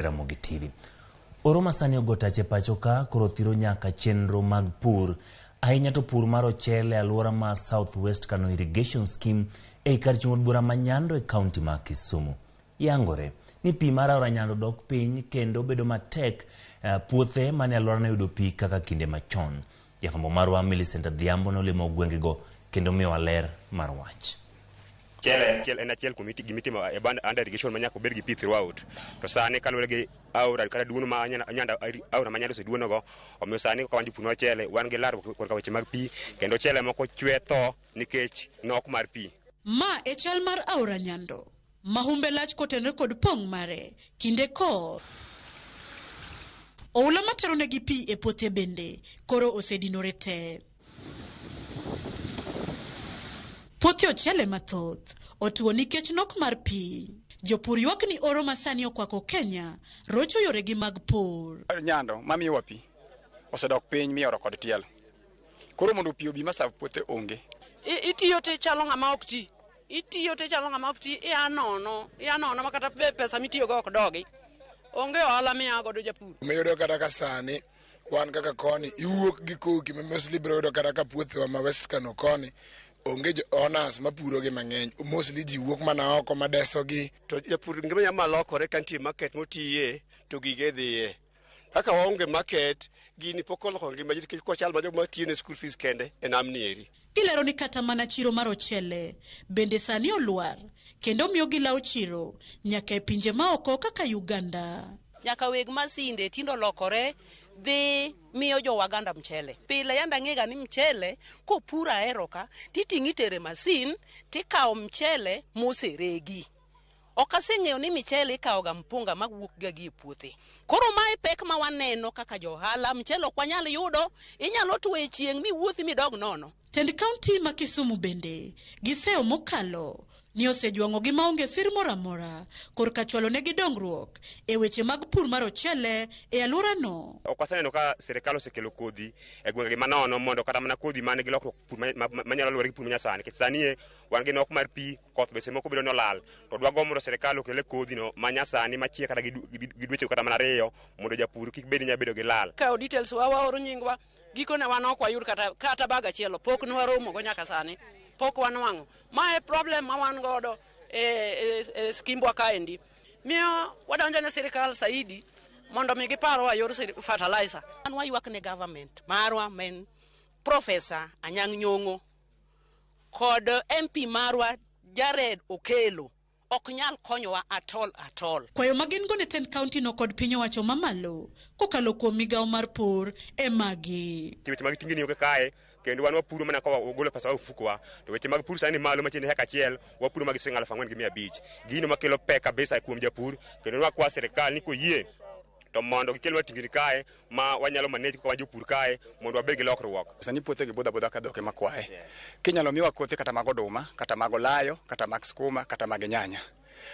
Ramogi TV. Oro ma sani ogo tach e pacho ka koro thiro nyaka chenro mag pur. Ahinya to pur mar ochele e alwora ma South West Kano Irrigation Scheme ei kar chung' od bura ma Nyando e kaunti ma Kisumu. Yangore ni pi mar aora Nyando dok piny kendo bedo matek puothe mane alworano yudo pi kaka kinde machon. Jafwambo marwa Millicent Adhiambo nolimo gwengego kendo miyowa ler mar wach. Mchele en achiel kuom gima itimo e band under irrigation ma nyaka obed gi pi throughout. To sani kaluwore gi aora kata duono ma Nyanda aora ma Nyando oseduono go, omiyo sani kaka wan jopur mar ochele wan gi larruok korka weche mag pi kendo ochele moko chwe tho nikech nok mar pi. Ma e chal mar aora Nyando ma humbe lach kotenore kod pong' mare kinde koth. Oula materonegi pi e puothe bende koro osedinore te. Puothe ochele mathoth otuo nikech nok mar pi. Jopur ywak ni oro masani okwako Kenya rocho yoregi mag pur. Nyando mamiyowa pi osedok piny mioro kod tielo. Koro mondo pi obi masav puothe onge. Itiyo to ichalo ng'ama ok ti. Itiyo to ichalo ng'ama ok ti, ia nono, ia nono ma kata pesa mitiyogo ok dogi. Onge ohala miya godo japur. Miyudo kata ka sani wan kaka koni iwuok gi koki ma mostly biro yudo kata ka puothewa ma West Kano koni onge jo owners mapuro gi mang'eny mostly ji wuok mana oko madeso gi. To japur ngima nyalo malokore ka nitie market motiye to gige dhiye. Kaka waonge market, gini pok oloko ngima ji nikech kochal ma joma tiyo ne school fees kende e namni eri. Gilero ni kata mana chiro mar ochele bende sani olwar kendo miyo gilawo chiro nyaka e pinje maoko kaka Uganda. Nyaka weg masinde tindo olokore dhi miyo jo Waganda mchele. Pile yande ang'ega ni mchele kopur ahero ka titing'o itere masin tikawo mchele moseregi. Ok aseng'eyo ni michele ikawoga mpunga mawuok ga gi e puothe. Koro mae pek ma waneno kaka jo ohala, mchele ok wanyal yudo, inyalo tuo e chieng' miwuothi midog nono. Tend kaunti ma Kisumu bende giseyo mokalo ni osejwang'ogi maonge sir moro amora korka chwalonegi dongruok e weche mag pur mar ochele e alworano. Ok waseneno ka sirikal osekelo kodhi e gwengegi manono mondo kata mana kodhi man gi lokruok pur manyalo luwore gi pur manyasani nikech sani e wan gi nok mar pi, koth be seche moko bedo ni olal to dwagombo mondo sirikal okele kodhi no manyasani machiek kata gi dweche kata mana ariyo mondo japur kik bed ni nyalo bedo gi lal. Kawo details wa waoro nyingwa gikone wan ok wayud kata kata bag achiel pok nwaromo go nyaka sani pok wanwang'o. Ma e problem ma wan godo e, e, e skimbwa kaendi. Miyo wadonjo ne sirikal saidi mondo mi giparwa yor fertilizer. An waywak ne government marwa men Professor Anyang' Nyong'o kod MP marwa Jared Okello ok nyal konyowa at all at all. Kwayo ma gin go ne tend kaunti no kod piny owacho mamalo kokalo kuom migawo mar pur e magi. Weche mag tingni onge kae kendo wan wapuro mana ka wagolo pesa wa ofukowa to weche mag pur sani malo machiegni heka achiel wapuro mag siling aluf ang'wen gi mia abich. Gino makelo pek kabisa kuom japur kendo wakwa sirikal ni koyie to mondo gikelnwa tingni kae ma wanyalo manage kaka wan jopur kae mondo wabed gi lokruok. Sani puothe gi budho abudha ka dhok ema kwaye. Kinyalo miwa kothe kata mag oduma, kata mag olayo, kata mag skuma, kata mag nyanya.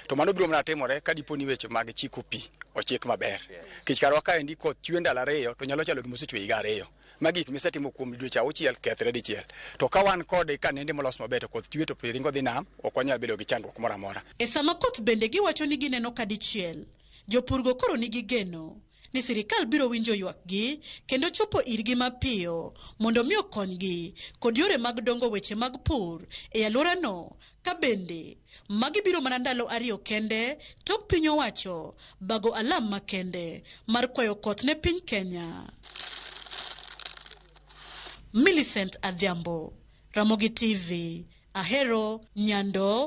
To mano biro mana timore ka dipo ni weche mag chiko pi ochik maber. Nikech karwa kaendi koth chwe ndalo ariyo to nyalo chalo gima osechwe higa ariyo. Ma gik misetimo kuom dweche auchiel kethre dichiel. To ka wan kod kanende molos maber to koth chwe to pi ringo dhi nam, ok wanyal bedo gi chandruok moro amora. E sama koth bende giwacho ni gineno ka dichiel, jopurgo koro nigi geno ni sirikal biro winjo ywakgi kendo chopo irgi mapiyo mondo mi okonygi kod yore mag dongo weche mag pur e alworano ka bende magi biro mana ndalo ariyo kende tok piny owacho bago alam makende mar kwayo koth ne piny Kenya. Millicent Adhiambo, Ramogi TV, Ahero, Nyando.